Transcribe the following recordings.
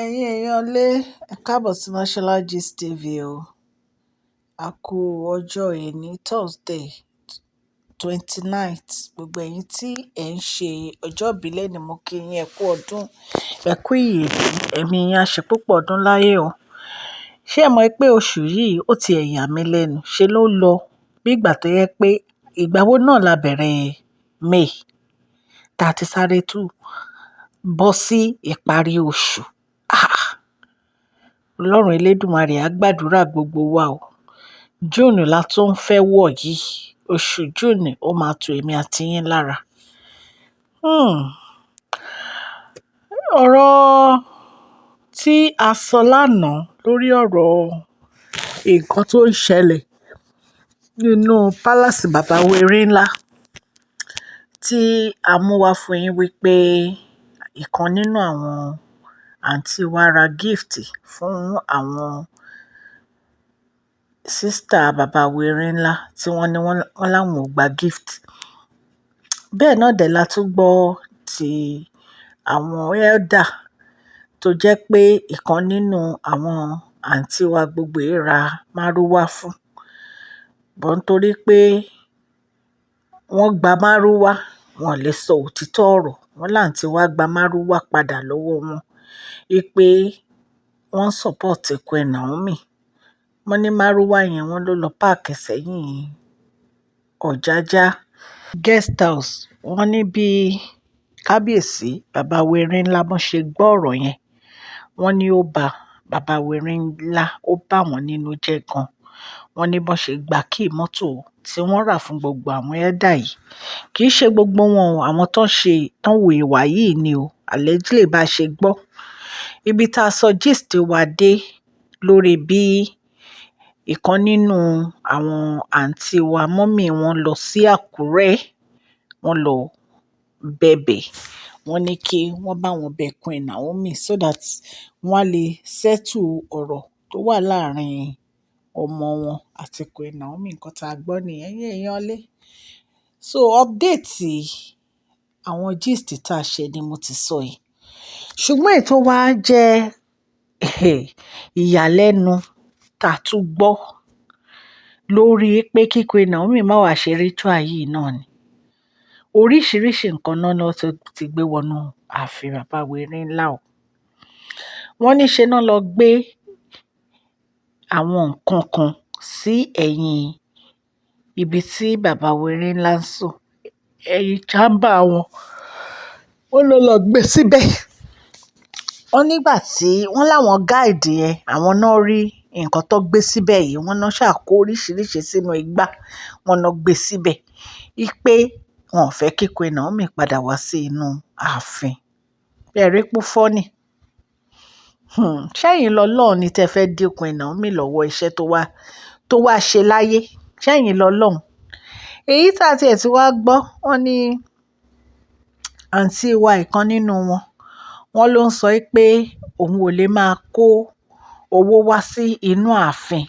Ẹ̀yin èèyàn lé, ẹ káàbọ̀ sí Mashola Gist TV o. A kú ọjọ́ ẹni Thursday 29th. Gbogbo ẹ̀yin tí ẹ̀ ń ṣe ọjọ́ ìbí lẹ́ni, mo kí yín ẹ kú ọdún, ẹ kú ìyèdún, ẹ̀mí yín á ṣe púpọ̀ ọdún láyé o. Ṣé ẹ mọ̀ pé oṣù yìí ó ti ẹ̀ yà mí lẹ́nu, ṣe ló lọ bí ìgbà tó yẹ pé ìgbà wo náà la bẹ̀rẹ̀ May, tá ti sáré tú bọ́ sí ìparí oṣù. Ah! Ọlọ́run Elédùmarè á gbàdúrà gbogbo wa o. June la tún fẹ́ wọ̀ yìí. Oṣù June ó máa tu èmi àti yín lára. Hmm. Ọ̀rọ̀ tí a sọ lánàá lórí ọ̀rọ̀ nǹkan tó ń ṣẹlẹ̀ nínú palace bàbá Erin-Ńlá tí a mú wá fún yín wípé ìkan nínú àwọn àǹtí wa ra gift fún àwọn sister bàbá Erin-Ńlá tí wọ́n ní wọ́n láwọn ò gba gift. Bẹ́ẹ̀ náà dè la tún gbọ́ ti àwọn elder tó jẹ́ pé ìkan nínú àwọn àǹtí wa gbogbo ra márúwá fún. But nítorí pé wọ́n gba márúwá, wọ́n ò lè sọ òtítọ́ ọ̀rọ̀. Wọ́n láǹtí wa gba márúwá padà lọ́wọ́ wọn wípé wọ́n support Queen Naomi. Wọ́n ní márúwá yẹn wọ́n ló lọ park sẹ́yìn Ọ̀jájá guest house. Wọ́n ní bí kábíyèsí bàbá Erin-Ńlá bọ́n ṣe gbọ́ ọ̀rọ̀ yẹn, wọ́n ní ó ba bàbá Erin-Ńlá, ó bá wọn nínú jẹ́ gan. Wọ́n ní bọ́n ṣe gba key mọ́tò tí wọ́n rà fún gbogbo àwọn elder yìí. Kì í ṣe gbogbo wọn o, àwọn tó ń ṣe, tó ń hu ìwà yìí ni o. Allegedly bá ṣe gbọ́. Ibi tá a sọ gist wa dé lórí bí ìkan nínú àwọn àǹtí wa, mummy wọn lọ sí Àkúrẹ́, wọ́n lọ bẹ̀bẹ̀. Wọ́n ní kí wọ́n bá wọn bẹ Queen Naomi so that wọ́n á lè settle ọ̀rọ̀ tó wà láàárín ọmọ wọn àti Queen Naomi. Nǹkan tá a gbọ́ nìyẹn, ẹ̀yin èèyàn lé. So update àwọn gist tá a ṣe ni mo ti sọ yìí. Ṣùgbọ́n èyí tó wá jẹ́ ìyàlẹ́nu tá a tún gbọ́ lórí pé kí Queen Naomi má wá ṣe ritual yìí náà ni. Oríṣìíríṣìí nǹkan náà ló ti gbé wọnú ààfin bàbá Erin-Ńlá o. Wọ́n ní ṣe náà lọ gbé àwọn nǹkan kan sí ẹ̀yìn ibi tí bàbá Erin-Ńlá ń sùn, ẹ̀yìn chamber wọn. Wọ́n ló lọ gbé síbẹ̀. Wọ́n nígbà tí wọ́n láwọn guide yẹn, àwọn náà rí nǹkan tó gbé síbẹ̀ yìí. Wọ́n náà ṣà kó oríṣìíríṣìí sínú igbá, wọ́n náà gbé síbẹ̀. Wípé wọn ò fẹ́ kí Queen Naomi padà wá sí inú ààfin. Ẹ rí pé ó funny. Ṣẹ́yìn lọ́lọ́run ni tí ẹ fẹ́ dí Queen Naomi lọ́wọ́ iṣẹ́ tó wá ṣe láyé. Ṣẹ́yìn lọ́lọ́run. Èyí tí a ti ẹ̀ tí wá gbọ́, wọ́n ní àǹtí wa ìkan nínú wọn, wọ́n ló ń sọ pé òun ò lè máa kó owó wá sí inú ààfin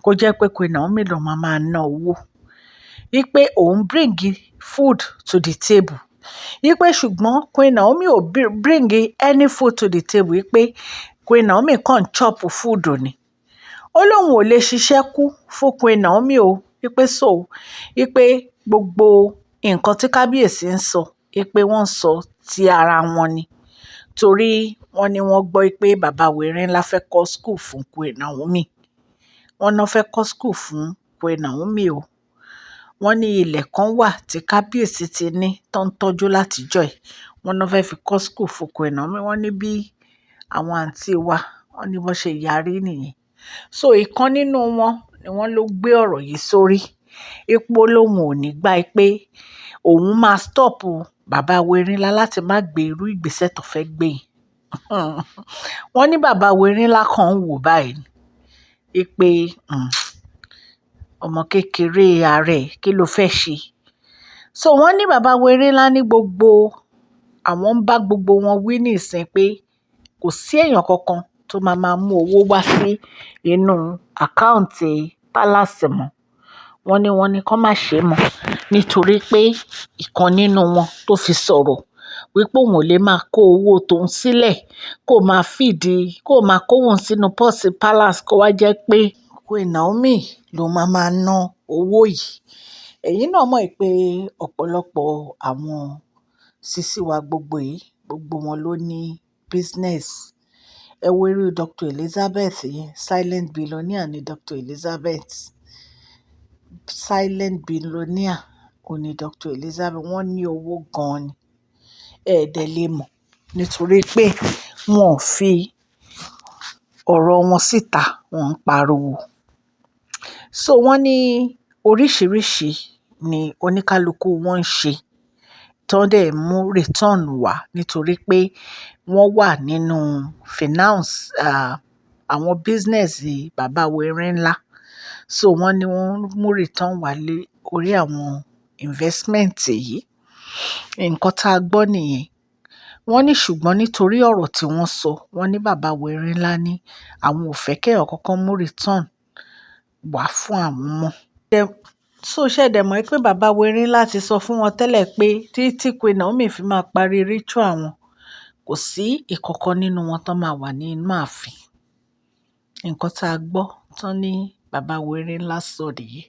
kó jẹ́ pé Queen Naomi ló máa máa ná owó. Wípé òun bring food to the table. Wípé ṣùgbọ́n Queen Naomi ò bring any food to the table. Wípé Queen Naomi kàn chop food ni. Ó lóun ò lè ṣiṣẹ́ kú fún Queen Naomi o. Wípé so, wípé gbogbo nǹkan tí kábíyèsí ń sọ, wípé wọ́n ń sọ ti ara wọn ni. Torí wọ́n ní wọ́n gbọ́ pé bàbá Erin-Ńlá fẹ́ kọ́ school fún Queen Naomi. Wọ́n náà fẹ́ kọ́ school fún Queen Naomi o. Wọ́n ní ilẹ̀ kan wà tí kábíyèsí ti ní tó ń tọ́jú látijọ́ yìí. Wọ́n náà fẹ́ fi kọ́ school fún Queen Naomi. Wọ́n ní bí àwọn àǹtí wa, wọ́n ní bó ṣe yarí nìyẹn. So ìkan nínú wọn ni wọ́n ló gbé ọ̀rọ̀ yìí sórí. Ipò lóun ò ní gbà pé òun máa stop bàbá Erin-Ńlá láti má gbé irú ìgbésẹ̀ tó fẹ́ gbé yìí. Wọ́n ní bàbá Erin-Ńlá kan ń wò báyìí wípé, ọmọ kékeré ara ẹ, kí ló fẹ́ ṣe? So wọ́n ní bàbá Erin-Ńlá ní gbogbo àwọn ń bá gbogbo wọn wí nísìn pé kò sí èèyàn kankan tó máa máa mú owó wá sí inú account palace mọ́. Wọ́n ní kó má ṣe mọ́ nítorí pé ìkan nínú wọn tó fi sọ̀rọ̀. wípé òun ò lè máa kó owó tóun sílẹ̀ kó máa fìdí kó máa kówó sínú pọ́ọ̀sì palace kó wá jẹ́ pé Queen Naomi ló máa máa ná owó yìí. Ẹ̀yin náà mọ̀ pé ọ̀pọ̀lọpọ̀ àwọn sisi wa gbogbo yìí, gbogbo wọn ló ní business. Ẹ wo irú Dr. Elizabeth yẹn, silent billionaire ni Dr. Elizabeth. Silent billionaire òní ni Dr. Elizabeth. Wọ́n ní owó gan-an ni. Ẹ dẹ̀ lè mọ̀ nítorí pé wọ́n ò fi ọ̀rọ̀ wọn síta, wọ́n ń pariwo. So wọ́n ní oríṣìíríṣìí ni oníkálukú wọn ń ṣe tó dẹ̀ mú return wá nítorí pé wọ́n wà nínú finance, àwọn business bàbá wa Erinla. So wọ́n ní wọ́n mú return wá lé orí àwọn investment yìí. Nǹkan tá a gbọ́ nìyẹn. Wọ́n ní ṣùgbọ́n nítorí ọ̀rọ̀ tí wọ́n sọ, wọ́n ní bàbá wa Erinla ní àwọn ò fẹ́ kí èèyàn kankan mú return wá fún àwọn mọ́. So ṣé dẹ̀ mọ̀ pé bàbá wa Erinla ti sọ fún wọn tẹ́lẹ̀ pé tí Queen Naomi fi máa parí ritual wọn, kò sí ìkankan nínú wọn tó máa wà nínú ààfin. Nǹkan tá a gbọ́ tán ní bàbá wa Erinla sọ nìyí.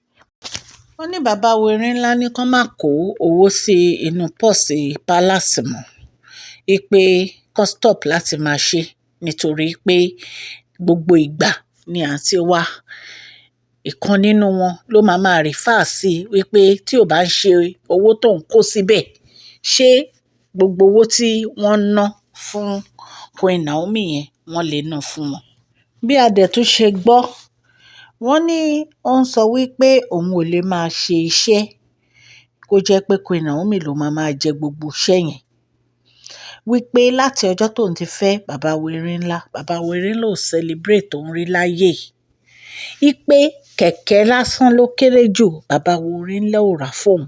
Wọ́n ní bàbá wa Erinla ní kí wọ́n má kó owó sí inú pọ́ọ̀sì palace mọ́, wípé kó stop láti máa ṣe nítorí pé gbogbo ìgbà ni àǹtí wa ìkan nínú wọn ló máa máa refer sí wípé tí ò bá ń ṣe owó tó ń kó síbẹ̀, ṣé gbogbo owó tí wọ́n ń ná fún Queen Naomi yẹn wọ́n lè ná fún wọn. Bí a dẹ̀ tún ṣe gbọ́, wọ́n ní ó ń sọ wípé òun ò lè máa ṣe iṣẹ́ kó jẹ́ pé Queen Naomi ló máa máa jẹ gbogbo iṣẹ́ yẹn. Wípé láti ọjọ́ tó ń ti fẹ́ bàbá wa Erinla, bàbá wa Erinla ò celebrate òun rí láyé yìí. Wípé kẹ̀kẹ́ lásán ló kéré jù bàbá wa Erinla ò rà fún òun.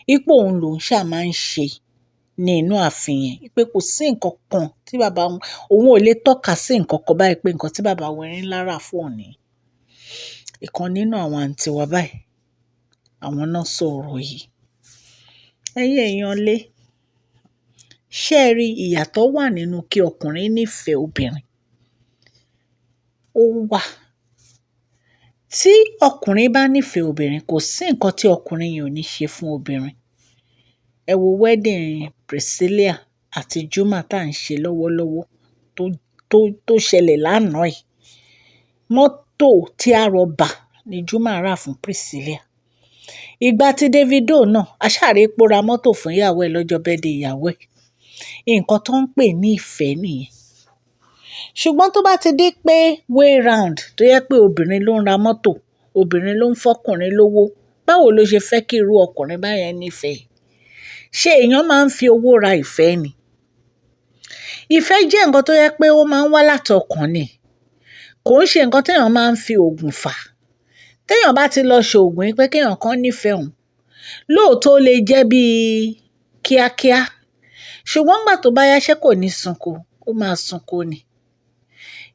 Wípé òun lòún ṣà máa ń ṣe ní inú ààfin yẹn. Wípé kò sí nǹkan kan tí bàbá òun ò lè tọ́ka sí nǹkan kan báyìí pé nǹkan tí bàbá wa Erinla rà fún òun ni. Ìkan nínú àwọn àǹtí wa báyìí, àwọn náà sọ ọ̀rọ̀ yìí. Ẹ̀yin èèyàn lé, ṣé ẹ rí ìyàtọ̀ wà nínú kí ọkùnrin nífẹ̀ẹ́ obìnrin? Ó wà. Tí ọkùnrin bá nífẹ̀ẹ́ obìnrin, kò sí nǹkan tí ọkùnrin yẹn ò ní ṣe fún obìnrin. Ẹ wo wedding Priscilla àti Juma tá ń ṣe lọ́wọ́lọ́wọ́ tó ṣẹlẹ̀ lánàá yìí. Mọ́tò tí a rọ́bà ni Juma rà fún Priscilla. Ìgbà tí Davido náà, a ṣàrí pé ó ra mọ́tò fún ìyàwó ẹ̀ lọ́jọ́ birthday ìyàwó ẹ̀. Nǹkan tó ń pè ní ìfẹ́ nìyẹn. Ṣùgbọ́n tó bá ti di pé way round tó yẹ pé obìnrin ló ń ra mọ́tò, obìnrin ló ń fọ́kùnrin lówó, báwo lo ṣe fẹ́ kí irú ọkùnrin báyẹn nífẹ̀ẹ́? Ṣé èèyàn máa ń fi owó ra ìfẹ́ ni? Ìfẹ́ jẹ́ nǹkan tó yẹ pé ó máa ń wá láti ọkàn ni. Kò ń ṣe nǹkan tí èèyàn máa ń fi òògùn fà. Tí èèyàn bá ti lọ ṣe òògùn yìí pé kí èèyàn kan nífẹ̀ẹ́ òun, lóòótọ́ ó lè jẹ́ bí kíákíá. Ṣùgbọ́n ìgbà tó bá yá ṣé kò ní sunko, ó máa sunko ni.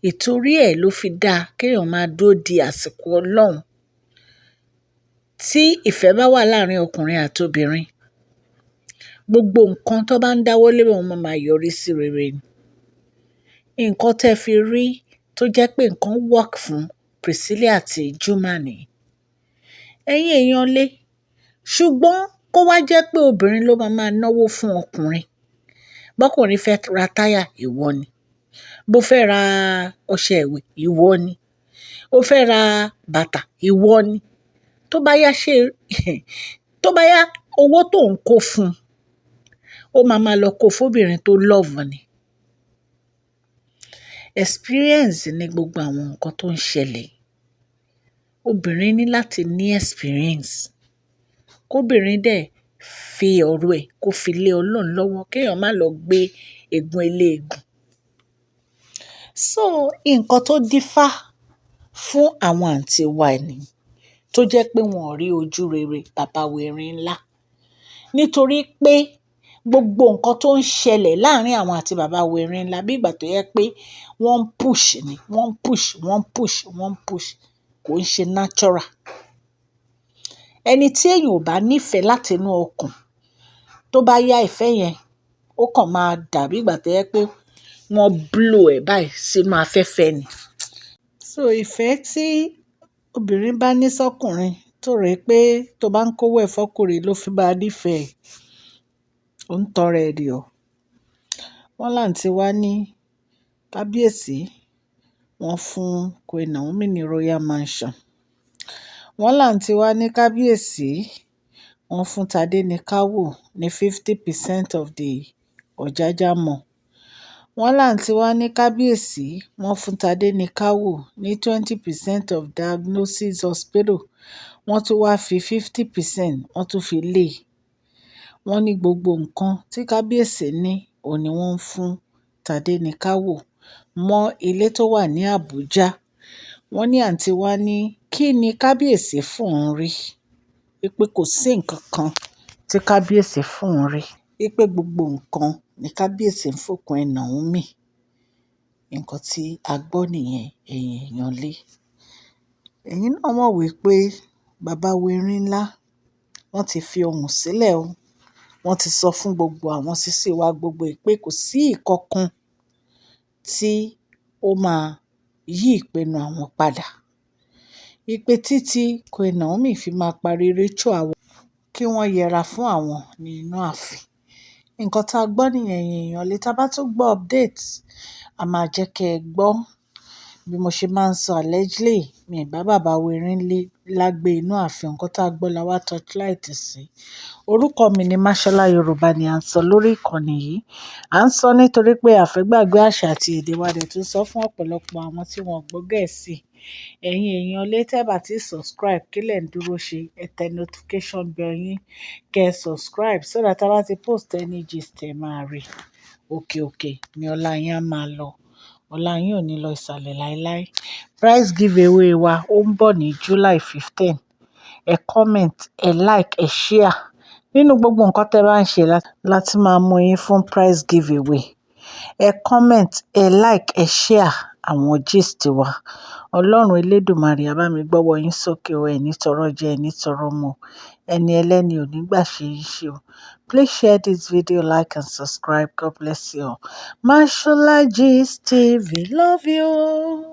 Ìtorí ẹ̀ ló fi dá kí èèyàn máa dúró di àsìkò Ọlọ́run. Tí ìfẹ́ bá wà láàárín ọkùnrin àti obìnrin, gbogbo nǹkan tó bá ń dáwọ́ lé wọn máa yọrí sí rere ni. Nǹkan tẹ fi rí tó jẹ́ pé nǹkan work fún Priscilla àti Juma ni. Ẹ̀yin èèyàn lé, ṣùgbọ́n kó wá jẹ́ pé obìnrin ló máa máa náwó fún ọkùnrin. Bọ́kùnrin fẹ́ ra táyà, ìwọ ni. Bó fẹ́ ra ọṣẹ ìwẹ̀, ìwọ ni. Ó fẹ́ ra bàtà, ìwọ ni. Tó bá yá ṣe tó bá yá owó tó ń kó fún un, ó máa máa lọ kó fún obìnrin tó love ni. Experience ni gbogbo àwọn nǹkan tó ń ṣẹlẹ̀. Obìnrin ní láti ní experience. Kóbìnrin dẹ̀ fi ọ̀rọ̀ ẹ̀ kó fi lé Ọlọ́run lọ́wọ́ kí èèyàn má lọ gbé egun eléégún. So nǹkan tó dífá fún àwọn àǹtí wa ni tó jẹ́ pé wọn ò rí ojú rere bàbá wa Erinla. Nítorí pé gbogbo nǹkan tó ń ṣẹlẹ̀ láàárín àwọn àti bàbá wa Erinla bí ìgbà tó yẹ pé wọ́n ń push ni, wọ́n ń push, wọ́n ń push, wọ́n ń push, kò ń ṣe natural. Ẹni tí èèyàn ò bá nífẹ̀ẹ́ láti inú ọkàn, tó bá yá ìfẹ́ yẹn, ó Ó kàn máa dàbí ìgbà tó jẹ́ pé wọ́n blow ẹ̀ báyìí sínú afẹ́fẹ́ ni. So ìfẹ́ tí obìnrin bá ní sọ́kùnrin tó rò pé tó bá ń kówó ẹ̀ fọ́kùnrin ló fi máa nífẹ̀ẹ́, ó ń tanra ẹ̀ ni o. Wọ́n láǹtí wá ní kábíyèsí, wọ́n fún Queen Naomi ní Royal Mansion. Wọ́n láǹtí wá ní kábíyèsí, wọ́n fún Tadenikawo ní 50% of the Ojaja Mall. Wọ́n láǹtí wá ní kábíyèsí, wọ́n fún Tadenikawo ní 20% of Diagnosis Hospital. Wọ́n tún wáá fi 50%, wọ́n tún fi lé e. Wọ́n ní gbogbo nǹkan tí kábíyèsí ní òun ni wọ́n ń fún Tadenikawo mọ́ ilé tó wà ní Àbújá. Wọ́n ní àǹtí wa ní kí ni kábíyèsí fún òun rí, wípé kò sí nǹkan kan tí kábíyèsí fún òun rí, wípé gbogbo nǹkan ní kábíyèsí ń fún Queen Naomi. Nǹkan tí a gbọ́ nìyẹn, ẹ̀yin èèyàn lé. Ẹ̀yin náà mọ̀ wípé bàbá wa Erinlá, wọ́n ti fi ohùn sílẹ̀ o. Wọ́n ti sọ fún gbogbo àwọn sísí wa gbogbo pé kò sí ìkankan tí ó máa yí ìpinnu àwọn padà. Wípé títí Queen Naomi fi máa parí ritual wọn, kí wọ́n yẹra fún àwọn ní inú ààfin. Nǹkan tá a gbọ́ nìyẹn, ẹ̀yin èèyàn lé. Tá bá tún gbọ́ update, a máa jẹ́ kí ẹ gbọ́. Bí mo ṣe máa ń sọ allegedly, mi ò bá bàbá wa Erinlá gbé inú ààfin. Nǹkan tá a gbọ́ la wá torchlight sí. Orúkọ mi ni Mashola Yorùbá ni à ń sọ lórí ìkànnì yìí. À ń sọ nítorí pé a fẹ́ gbàgbé àṣà àti èdè wa dẹ̀ tún sọ fún ọ̀pọ̀lọpọ̀ àwọn tí wọ́n gbọ́ Gẹ̀ẹ́sì. Ẹ̀yin èèyàn lé, tẹ́ bá ti subscribe, kí lẹ̀ ń dúró ṣe? Ẹ tẹ notification bell yín, kí ẹ subscribe so that tí a bá ti post any gist ẹ máa rí. Òkè òkè ni ọlá yín á máa lọ. Ọlá yín ò ní lọ ìsàlẹ̀ láíláí. Prize giveaway wa ó ń bọ̀ ní July 15. Ẹ comment, ẹ like, ẹ share. Nínú gbogbo nǹkan tí ẹ bá ń ṣe láti máa mú yín fún prize giveaway. Ẹ comment, ẹ like, ẹ share àwọn gist wa. Ọlọ́run elédùmarè á bá mi gbọ́wọ́ yín sókè o. Ẹ ní tọrọ jẹ, ẹ ní tọrọ mu. Ẹni ẹlẹ́ni ò ní gbà ṣe yín ṣe o. Please share this video, like and subscribe. God bless you all. Mashola Gist TV. Love you.